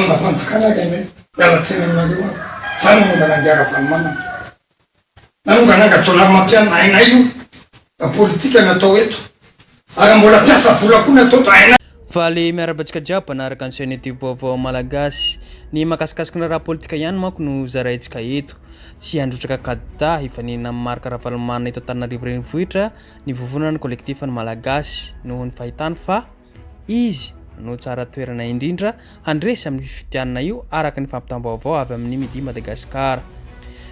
Mpanongam-panjakana ry anay, miala tsiny aminareo aho, za nanongana an'i Ravalomanana, nanongana an'i Rajaonarimampianina, hainay io, fa politika no atao eto, ary mbola mpiasa vola koa no atao eto, hainay. Faly miarahaba antsika jiaby mpanaraka ny chaîne youtube vaovao malagasy. Ny mahakasikasika ny raharaha politika ihany manko no zaraintsika eto. Tsy handrotsaka kandida hifaninana amin'i Marc Ravalomanana eto Antananarivo renivohitra ny vovonana Collectif ny Malagasy noho ny fahitany fa Izy no tsara toerana indrindra handresy amin'ny fifidianana io araka ny fampitam-baovao avy amin'ny Midi Madagascar.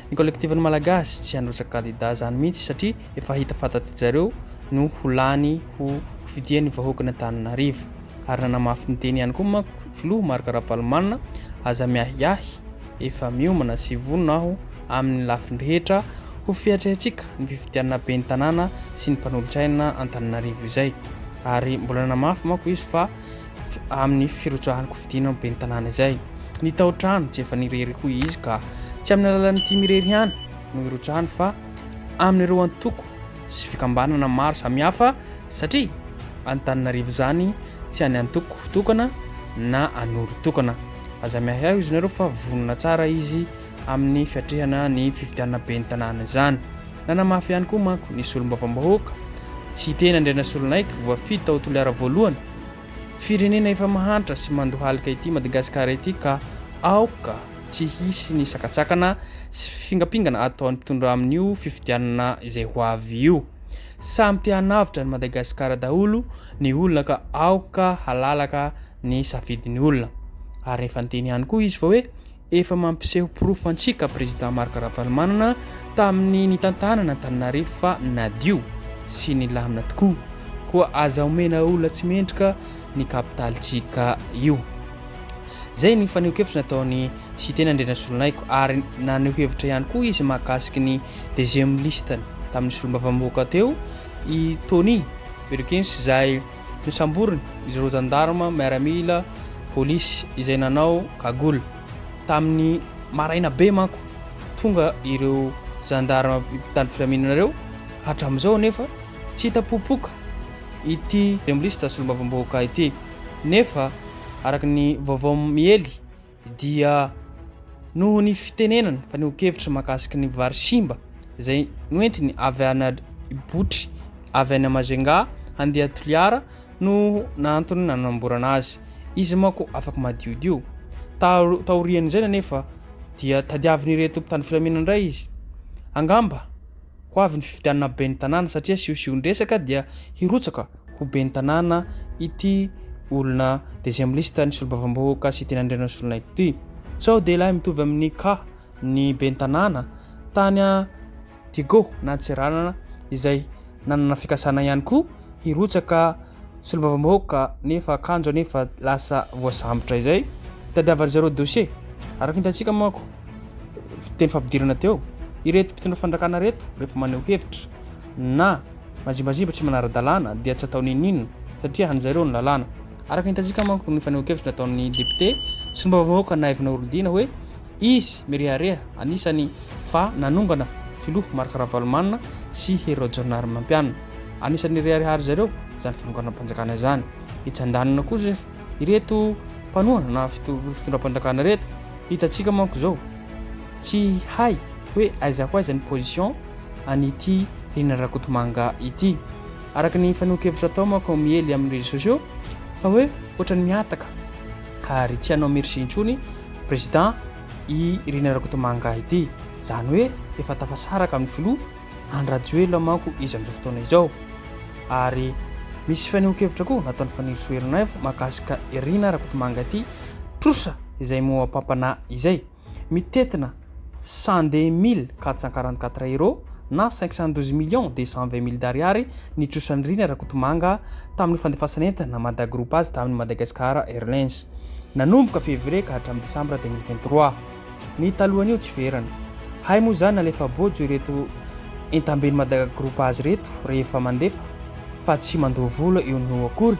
Ny Kolektivan'ny Malagasy tsy handrotsaka kandida zany mihitsy satria efa hita fantatr'jareo no ho lany ho fidian'ny vahoakan'Antananarivo. Ary nanamafy ny teny ihany koa manko filoha Marc Ravalomanana aza miahiahy efa miomana sy vonona aho amin'ny lafiny rehetra ho fiatrehantsika ny fifidianana ben'ny tanàna sy ny mpanolotsaina Antananarivo izay. Ary mbola nanamafy manko izy fa amin'ny firotsahany kofidina ho ben'ny tanàna izay. Ny tao-trano tsy efa nirery hoy izy ka tsy amin'ny alalan'ny tim irery ihany no hirotsahany fa amin'ireo antoko sy fikambanana maro samihafa satria Antananarivo izany tsy any antoko tokana na an'olon-tokana. Aza miahiahy hozy nareo fa vonona tsara izy amin'ny fiatrehana ny fifidianana ben'ny tanàna izany. Nanamafy ihany koa manko ny solombavambahoaka, Siteny Andrianasolonaiky, voafidy tao Toliara voalohany. Firenena efa mahantra sy mandohalika ity Madagasikara ity ka aoka tsy hisy ny sakatsakana sy fifingampingana ataon'ny mpitondra amin'io fifidianana izay ho avy io. Samy te hanavotra an'i Madagasikara daholo ny olona ka aoka halalaka ny safidin'ny olona. Ary efa niteny ihany koa izy fa hoe Efa mampiseho porofo antsika Président Marc Ravalomanana tamin'ny nitantanana Antananarivo fa nadio sy nilamina tokoa. Koa aza omena olona tsy mendrika ny kapitalintsika io. Zay ny fanehoan-kevitra nataon'i Siteny Andrianasoloniaiko ary naneho hevitra ihany koa izy mahakasiky ny deuxième liste tamin'ny solombavambahoaka teo i Tony Perkins izay Nosamboriny ireo zandarma, miaramila, polisy izay nanao cagoule. Tamin'ny maraina be manko tonga ireo zandarma mpitandro filaminana ireo, hatramin'izao anefa tsy hita popoka ity milisy solombavambahoaka ity. Nefa araka ny vaovao miely dia noho ny fitenenany fanehoan-kevitra mahakasika ny vary simba izay noentiny avy any Ibotry avy any Majunga handeha Toliara no nantony nanamborana azy. Izy manko afaka madiodio. Taorian'izay anefa dia tadiavin'ireto mpitandro filaminana indray izy. Angamba Ho avy ny fifidianana ben'ny tanàna satria siosion-dresaka dia hirotsaka ho ben'ny tanàna ity olona deuxième liste ny solombavambahoaka Siteny Andrianasoloniaiko ity. Sao dia ilay mitovy amin'ny cas ny ben'ny tanàna tany Diego na Antsiranana izay nanana fikasana ihany koa hirotsaka solombavambahoaka nefa kanjo anefa lasa voasambotra izay hitadiavan-dry zareo dossier. Araka ny hitantsika manko teny fampidirana teo, ireto mpitondra fanjakana ireto rehefa maneho hevitra na mazimbazimba tsy manara-dalàna dia tsy atao n'inon'inona satria an-dry zareo ny lalàna. Araka ny hitantsika manko ny fanehoan-kevitra nataon'ny député solombavambahoaka Naivo Nahoridina hoe izy mirehareha anisany fa nanongana filoha Marc Ravalomanana sy Hery Rajaonarimampianina. Anisan'ny nirehareha ry zareo izany fanonganam-panjakana izany. Etsy andaniny kosa efa ireto mpanohana na fitondram-panjakana ireto, hitantsika manko izao, tsy hay hoe aiza ho aiza ny position an'ity Rina Rakotomanga ity. Araka ny fanehoan-kevitra atao manko miely amin'ny réseaux sociaux fa hoe ohatran'ny mihataka ary tsy hanao merci intsony président i Rina Rakotomanga ity. Izany hoe efa tafasaraka amin'ny filoha Andry Rajoelina manko izy amin'izao fotoana izao. Ary misy fanehoan-kevitra koa nataon'i Fanirisoa Ernaivo mahakasika i Rina Rakotomanga ity trosa izay moa-papana izay. Mitentina 102 444 euros na 512 millions 220 mille d'ariary ny trosan'i Rina Rakotomanga tamin'ny fandefasana entana Madagroup azy tamin'ny Madagascar Airlines nanomboka février ka hatramin'ny desambra 2023. Ny talohan'io tsy ferana. Hay moa izany alefa bôjo ireto entamben'i Madagroup azy ireto rehefa mandefa fa tsy mandoa vola eo no eo akory.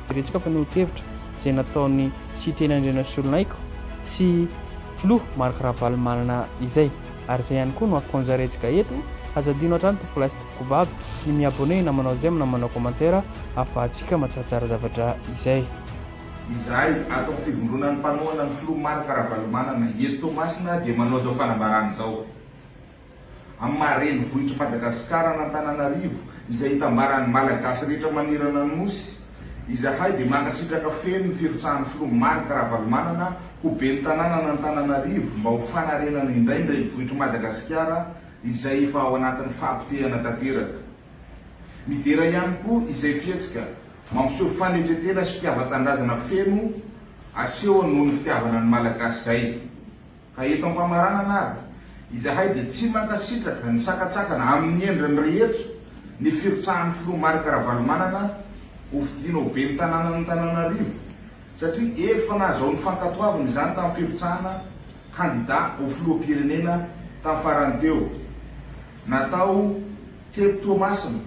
Jerentsika fanehoan-kevitra izay nataon'i Siteny Andrianasoloniaiko sy Filoha Marc Ravalomanana izay. Ary izay ihany koa no afaka nozarentsika eto. Aza adino hatrany tompokolahy sy tompokovavy ny mi-abonner na manao j'aime na manao commentaire ahafahantsika mahatsaratsara zavatra izay. Izahay ato amin'ny Fivondronan'ny mpanohana ny Filoha Marc Ravalomanana eto Toamasina dia manao izao fanambarana izao. Amin'ny maha renivohitr'i Madagasikara an'Antananarivo izay itambaran'ny Malagasy rehetra manerana ny Nosy, izahay dia mankasitraka feno ny firotsahan'ny Filoha Marc Ravalomanana ho Ben'ny tanànan'Antananarivo mba ho fanarenana indray ny renivohitr'i Madagasikara izay efa ao anatin'ny fahapotehana tanteraka. Midera ihany koa izay fihetsika mampiseho fanetretena sy fitiavan-tanindrazana feno asehony noho ny fitiavana ny Malagasy izay. Ka eto am-pamaranana ary, izahay dia tsy mankasitraka ny sakantsakana amin'ny endriny rehetra ny firotsahan'ny Filoha Marc Ravalomanana ho fidiana ho Ben'ny tanànan'Antananarivo satria efa nahazahoany fankatoavana izany tamin'ny firotsahana kandida ho filoham-pirenena tamin'ny farany teo natao teto Toamasina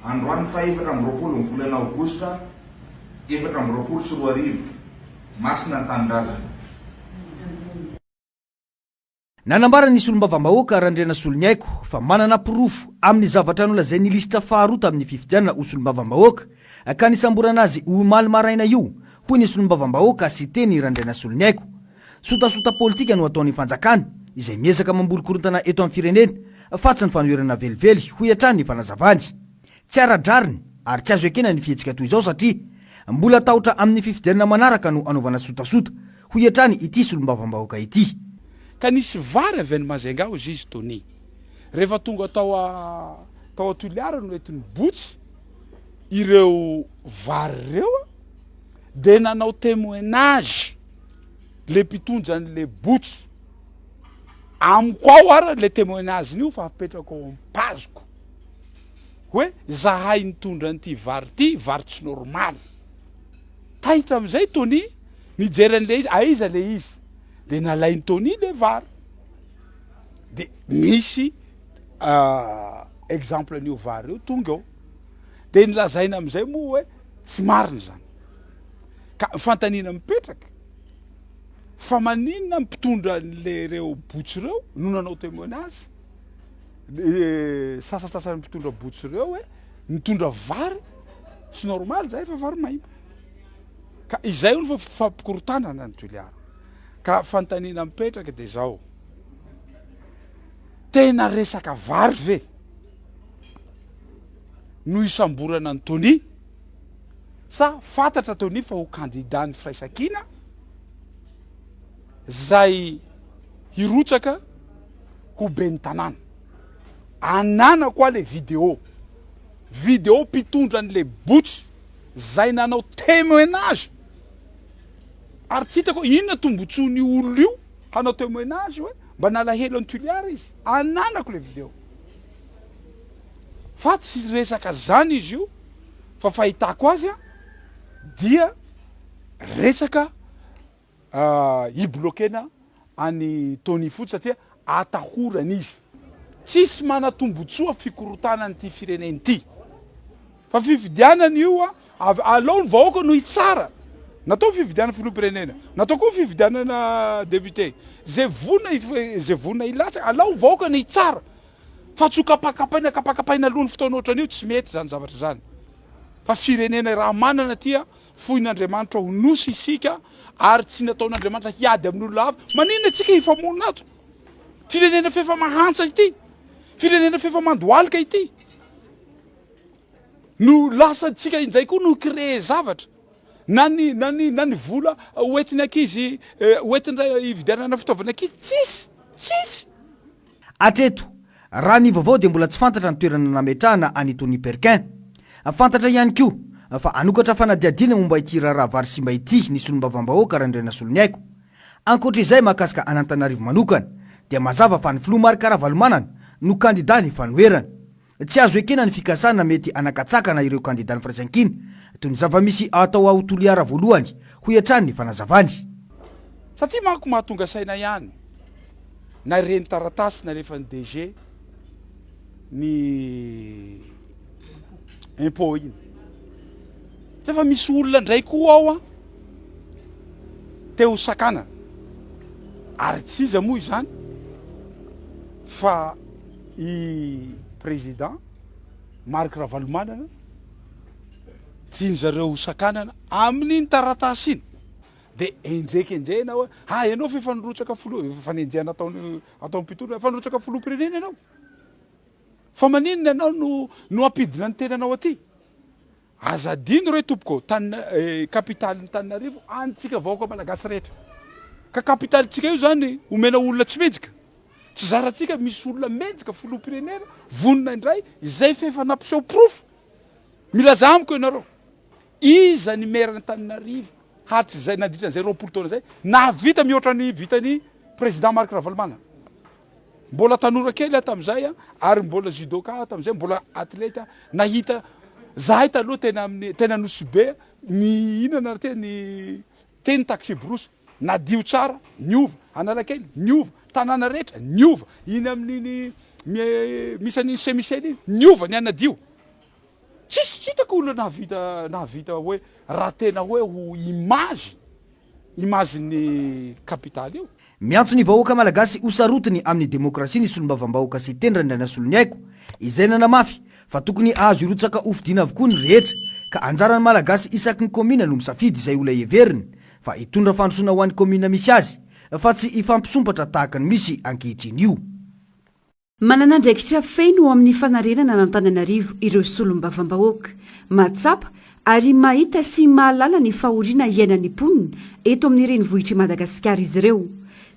androany fahefatra 24 ny volana aogositra 2024. Masina ny tanindrazana. Nanambara ny solombavambahoaka Randrianasoloniaiko fa manana porofo amin'ny zavatra nolazain'ny lisitra faharoa tamin'ny fifidianana ho solombavambahoaka ka nisamborana azy omaly maraina io, hoy ny solombavambahoaka Siteny Randrianasoloniaiko. Sotasota politika no ataon'ny fanjakana izay miezaka mamboly korontana eto amin'ny firenena fa tsy ny fanoherana velively, hoy hatrany ny fanazavany. Tsy ara-drariny ary tsy azo ekena ny fihetsika toy izao satria mbola tahotra amin'ny fifidianana manaraka no anaovana sotasota, hoy hatrany ity solombavambahoaka ity. Ka nisy vary avy any Majunga hozy izy Tony. Rehefa tonga tao a tao a Toliara no entin'i Botsy ireo vary ireo a, de nanao temoignage le mpitondra an'le Botsy. Amiko ao ara le temoignage-ny io fa apetrako ao am page-ko. Hoe zahay nitondra an'ity vary ity, vary tsy normaly. Taitra amin'izay Tony, nijery an'le izy, aiza le izy? De nalain'i Tony le vary. De misy exemple an'io vary io tonga eo. De nilazaina amin'izay moa hoe tsy marina izany. Ka ny fanontaniana mipetraka, fa maninona ny mpitondra an'le ireo botsy ireo no nanao témoignage? Sasantsasany mpitondra botsy ireo hoe mitondra vary tsy normal zay fa vary maimbo ka izay hono fa fampikorotanana ny Toliara ka fanontaniana mipetraka de zao tena resaka vary ve no isamborana an'i Tony sa fantatra Tony fa ho candidat ny firaisankina zay hirotsaka ho ben'ny tanàna. Ananako aho le vidéo. Vidéo mpitondra an'le botsy zay nanao témoignage. Ary tsy hitako hoe inona tombotsoan'io olona io hanao témoignage hoe mba nalahelo an'i Toliara izy. Ananako le vidéo. Fa tsy resaka zany izy io fa fahitako azy dia resaka hi-bloquer-na an'i Tony Fotsy satria atahorana izy. Tsisy manatombotsoa fikorontanana ity firenena ity. Fa fifidianana io avy alao ny vahoaka no hitsara. Natao fifidianana filoham-pirenena, natao koa fifidianana député. Zay vonona zay vonona hilatsaka, alao ny vahoaka no hitsara. Fa tsy ho kapakapaina kapakapaina aloha ny fotoana ohatran'io, tsy mety izany zavatra izany. Fa firenena raha manana aty Foin'Andriamanitra ho nosy isika ary tsy nataon'Andriamanitra hiady amin'olona hafa. Maninona isika hifamono ato? Firenena f'efa mahantra ity. Firenena f'efa mandohalika ity. No lasa antsika indray koa no créer zavatra. Na ny na ny na ny vola hoentin'ny ankizy eh, hoentin'ny hividianana fitaovana ankizy tsisy. Tsisy. Hatreto, raha ny vaovao dia mbola tsy fantatra ny toerana nametrahana an'i Tony Perquin. Fantatra ihany koa fa hanokatra fanadihadiana momba ity raharaha vary simba ity ny solombavambahoaka Randrianasoloniaiko. Ankoatra izay mahakasika an'Antananarivo manokana dia mazava fa ny filoha Marc Ravalomanana no kandida ny fanoherana. Tsy azo ekena ny fikasana mety hanakatsakana ireo kandidan'ny Firaisankina, toy ny zava-misy atao ao Toliara voalohany, hoy hatrany ny fanazavany. Satria manko mahatonga saina ihany na ireny taratasy nalefan'ny DG ny impôt iny. Tsy fa misy olona indray koa ao an, te ho sakanana. Ary tsy iza moa izany fa i président Marc Ravalomanana. Tiany zareo ho sakanana amin'iny taratasy iny de enjekenjehina hoe ha ianao f'efa nirotsaka filoha, efa fanenjehana ataon'ny ataon'ny mpitondra, efa nirotsaka filoham-pirenena ianao. Fa maninona ianao no no hampidina ny tenanao aty? Aza adino re tompoko, tany capitale-n'i Tananarivo antsika vahoaka malagasy rehetra. Ka capitale-tsika io zany omena olona tsy mendrika. Tsy zarantsika misy olona mendrika filoham-pirenena vonona indray izay f'efa nampiseho porofo. Milaza amiko ianareo, iza ny maire an'Antananarivo hatrizay nandritra an'izay 20 taona izay nahavita mihoatra ny vitan'i président Marc Ravalomanana? Mbola tanora kely aho tamin'izay ary mbola judoka aho tamin'izay, mbola athlète aho. Nahita zahay taloha tena amin'ny tena Anosibe nihinana ary teny teny taxi brousse nadio tsara niova, Analakely niova, tanàna rehetra niova, iny amin'iny misy an'iny Saint Michel iny niova nihanadio. Tsisy tsy hitako olona nahavita nahavita hoe raha tena hoe ho image image-n'ny capitale io. Miantso ny vahoaka malagasy ho sarotiny amin'ny demokrasia ny solombavambahoaka Siteny Randrianasoloniaiko, izay nanamafy fa tokony hahazo hirotsaka hofidiana avokoa ny rehetra, ka anjaran'ny malagasy isaky ny kaominina no misafidy izay olona heveriny fa hitondra fandrosoana ho an'ny kaominina misy azy, fa tsy hifampisompatra tahaka ny misy ankehitriny io. Manana andraikitra feno ao amin'ny fanarenana an'Antananarivo ireo solombavambahoaka. Mahatsapa ary mahita sy mahalala ny fahoriana iainan'ny mponina eto amin'ny renivohitr'i Madagasikara izy ireo.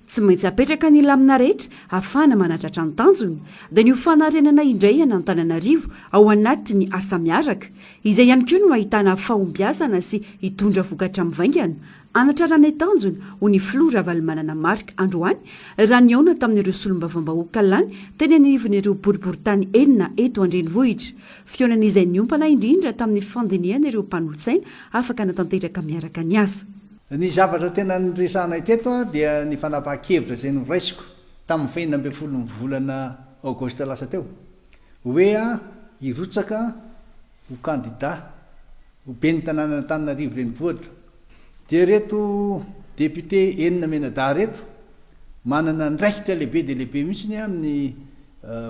Tsy maintsy apetraka ny lamina rehetra ahafahana manatratra ny tanjona, dia ny ho fanarenana indray an'Antananarivo ao anatin'ny asa miaraka, izay ihany koa no ahitana fahombiazana sy hitondra vokatra mivaingana Hanatrarana ny tanjona, hoy ny filoha Ravalomanana Marc androany raha nihaona tamin'ireo solombavambahoaka lany teny anivon'ireo boriborintany enina eto an-drenivohitra. Fihaonana izay niompana indrindra tamin'ny fandinihana ireo mpanolotsaina afaka hanatanteraka miaraka ny asa. Ny zavatra tena niresahanay teto dia ny fanapahan-kevitra izay noraisiko tamin'ny fahenina ambin'ny folon'ny volana aogositra lasa teo hoe hirotsaka ho kandida ho ben'ny tanànan'Antananarivo Renivohitra dia ireto député enina mianadahy ireto manana andraikitra lehibe dia lehibe mihitsy amin'ny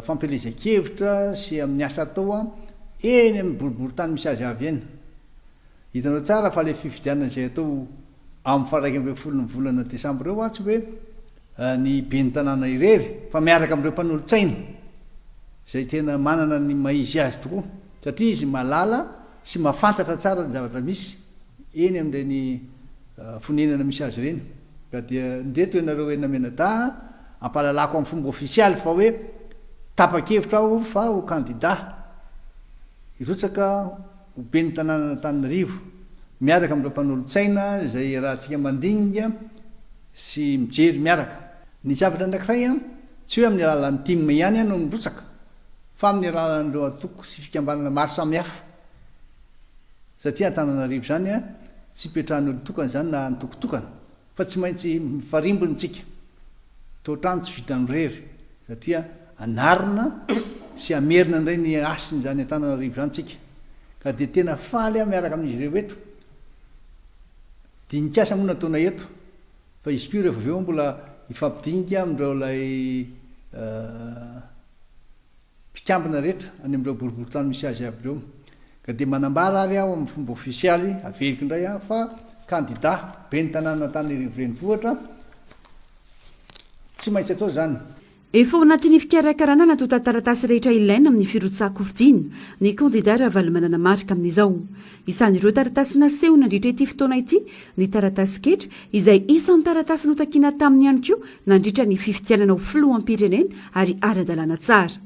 fampielezan-kevitra sy amin'ny asa atao eny amin'ny boriborintany misy azy avy eny. Hitanao tsara fa ilay fifidianana izay atao amin'ny faha 11 ny volana desambra eo tsy hoe ny ben'ny tanàna irery fa miaraka amin'ireo mpanolotsaina izay tena manana ny maha izy azy tokoa satria izy mahalala sy mahafantatra tsara ny zavatra misy eny amin'ireny fonenana misy azy ireny. Ka dia ndreto ianareo enina mianadahy ampahalalako amin'ny fomba ofisialy fa hoe tapa-kevitra aho fa ho kandida hirotsaka ho ben'ny tanànan'Antananarivo miaraka amin'ireo mpanolotsaina izay iarahantsika mandinika sy mijery miaraka. Ny zavatra anankiray an, tsy hoe amin'ny alalan'ny tim ihany aho no mirotsaka fa amin'ny alalan'ireo antoko sy fikambanana maro samihafa satria Antananarivo izany an, tsy ipetrahan'ny olon-tokana izany na antoko tokana fa tsy maintsy mifarimbona isika. Toa-trano tsy vitan'ny irery satria anarina sy hamerina indray ny hasin'izany Antananarivo izany tsika. Ka dia tena faly aho miaraka amin'izy ireo eto. Dinik'asa moa nataonay eto fa izy koa rehefa avy eo mbola hifampidinika amin'ireo ilay mpikambana rehetra any amin'ireo boriborintany misy azy avy ireo. Ka dia manambara ary aho amin'ny fomba ofisialy, averiko indray aho, fa kandida ben'ny tanànan'Antananarivo Renivohitra, tsy maintsy atao izany. Efa ao anatin'ny fikarakarana ny antontan-taratasy rehetra ilaina amin'ny firotsahan-kofidina ny kandida Ravalomanana Marc amin'izao. Isan'ireo taratasy naseho nandritra ity fotoana ity ny taratasin-ketra izay isan'ny taratasy notakiana taminy ihany koa nandritra ny fifidianana ho filoham-pirenena ary ara-dalàna tsara.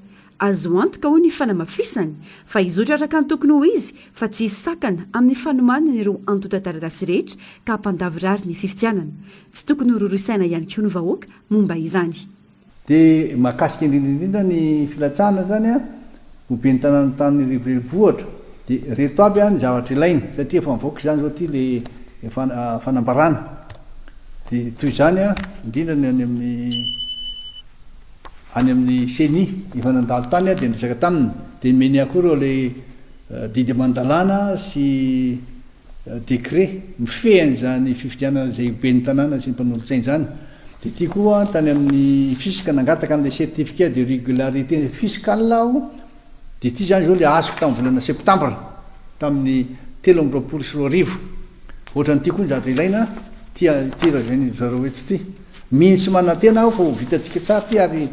Azo antoka, hoy ny fanamafisany, fa hizotra araka ny tokony ho izy fa tsy hisy sakana amin'ny fanomanana ireo antontan-taratasy rehetra ka hampandavorary ny fifidianana. Tsy tokony ho rorosaina ihany koa ny vahoaka momba izany. Dia mahakasika indrindra indrindra ny filatsahana izany an, ho ben'ny tanàna Antananarivo renivohitra, dia ireto aby an ny zavatra ilaina, satria efa mivoaka izany izao ity le fanambarana, dia toy izany an, indrindra ny any amin'ny any amin'ny ceni, efa nandalo tany aho dia niresaka taminy, dia nomeny ahy koa ireo ilay didy aman-dalàna sy Décret mifehy an'izany fifidianana izay ho ben'ny tanàna sy ny mpanolotsaina izany. Dia ity koa tany amin'ny fisc nangataka an'ilay certificat de régularité fiscale aho, dia ity izany izao ilay azoko tamin'ny volana septambra tamin'ny. 2023. Ohatran'ity koa ny zavatra ilaina, ity ity lazain'izy zareo eto ity. Mino sy manantena aho fa ho vitantsika tsara ity ary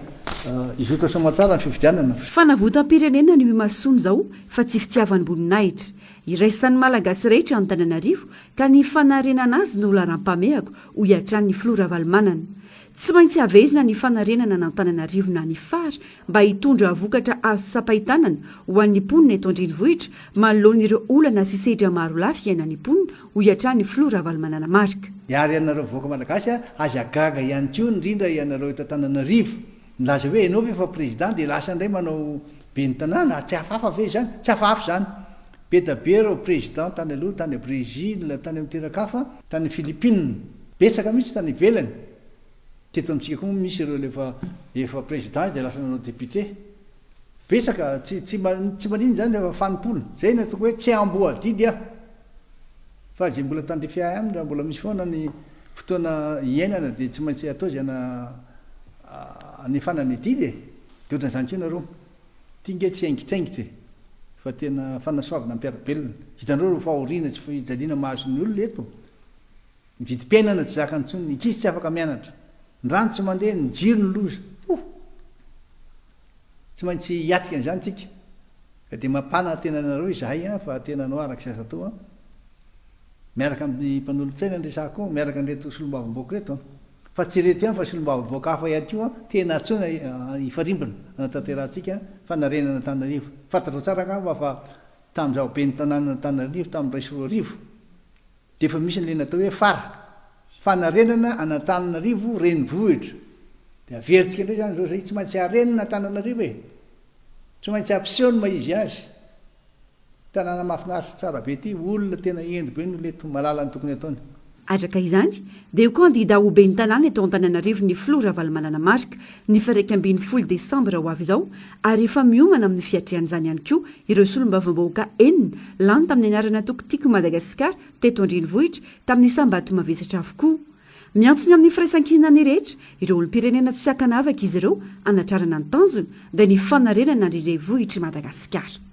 hizotra soamantsara ny fifidianana. Fanavotam-pirenena no imasoana izao fa tsy fitiavam-boninahitra. Iraisan'ny Malagasy rehetra Antananarivo ka ny fanarenana azy no laharam-pahamehako, hoy hatrany ny Filoha Ravalomanana. Tsy maintsy haverina ny fanarenana an'Antananarivo na ny fara mba hitondra vokatra azo tsapain-tanana ho an'ny mponina eto an-drenivohitra manoloana ireo olana sy sedra marolafy iainan'ny mponina, hoy hatrany ny Filoha Ravalomanana Marc. Ary ianareo vahoaka Malagasy a, aza gaga ihany koa indrindra ianareo eto Antananarivo milaza hoe ianao ve efa président dia lasa indray manao ben'ny tanàna, tsy hafahafa ve izany? Tsy hafahafa izany. Be da be ireo président tany aloha, tany Brésil, tany amin'ny toeran-kafa, tany Philippines, betsaka mihitsy tany ivelany. Teto amintsika koa moa misy ireo efa efa président izy dia lasa nanao député. Betsaka, tsy tsy tsy maninona izany rehefa fanompoana. Izay no ataoko hoe tsy amboadidy aho. Fa izay mbola tandrify ahy aminy raha mbola misy foana ny fotoana iainana dia tsy maintsy atao izay ana anefana ny adidy e. Dia ohatran'izany koa nareo. Ity nge tsy haingitsaingitra e! Fa tena fanasoavana mpiara-belona. Hitanareo ireo fahoriana sy fijaliana mahazo ny olona eto? Ny vidim-piainana tsy zakany intsony, ny ankizy tsy afaka mianatra, ny rano tsy mandeha, ny jiro ny loza. Ouh! Tsy maintsy hiatrika an'izany tsika. Ka dia mampanantena anareo izahay an, fa tena hanao araka izay azo atao an. Miaraka amin'ny mpanolotsaina ny resahako, miaraka amin'ireto solombavambahoaka ireto an. Fa tsy ireto ihany fa solombavambahoaka hafa ihany koa tena antsoina hifarimbona hanatanterahantsika fanarenana Antananarivo. Fantatrao tsara angamba fa tamin'izaho ben'ny tanànan'Antananarivo tamin'ny 2001 dia efa misy an'ilay natao hoe fara, fanarenana an'Antananarivo renivohitra. Dia averintsika indray izany izao izay tsy maintsy harenina Antananarivo e! Tsy maintsy hampiseho ny maha izy azy. Tanàna mahafinaritra sy tsara be ity, olona tena hendry be no leto, mahalala ny tokony ataony. Araka izany, dia ho kandida ho ben'ny tanàna eto Antananarivo ny filoha Ravalomanana Marc ny faha-11 desambra ho avy izao ary efa miomana amin'ny fiatrehana izany ihany koa ireo solombavambahoaka enina lany tamin'ny anarana antoko Tiako i Madagasikara teto an-drenivohitra tamin'ny isam-bato mavesatra avokoa. Miantso ny amin'ny firaisankinan'ny rehetra, ireo olom-pirenena tsy ankanavaka izy ireo hanatrarana ny tanjona dia ny fanarenana ny renivohitr'i Madagasikara.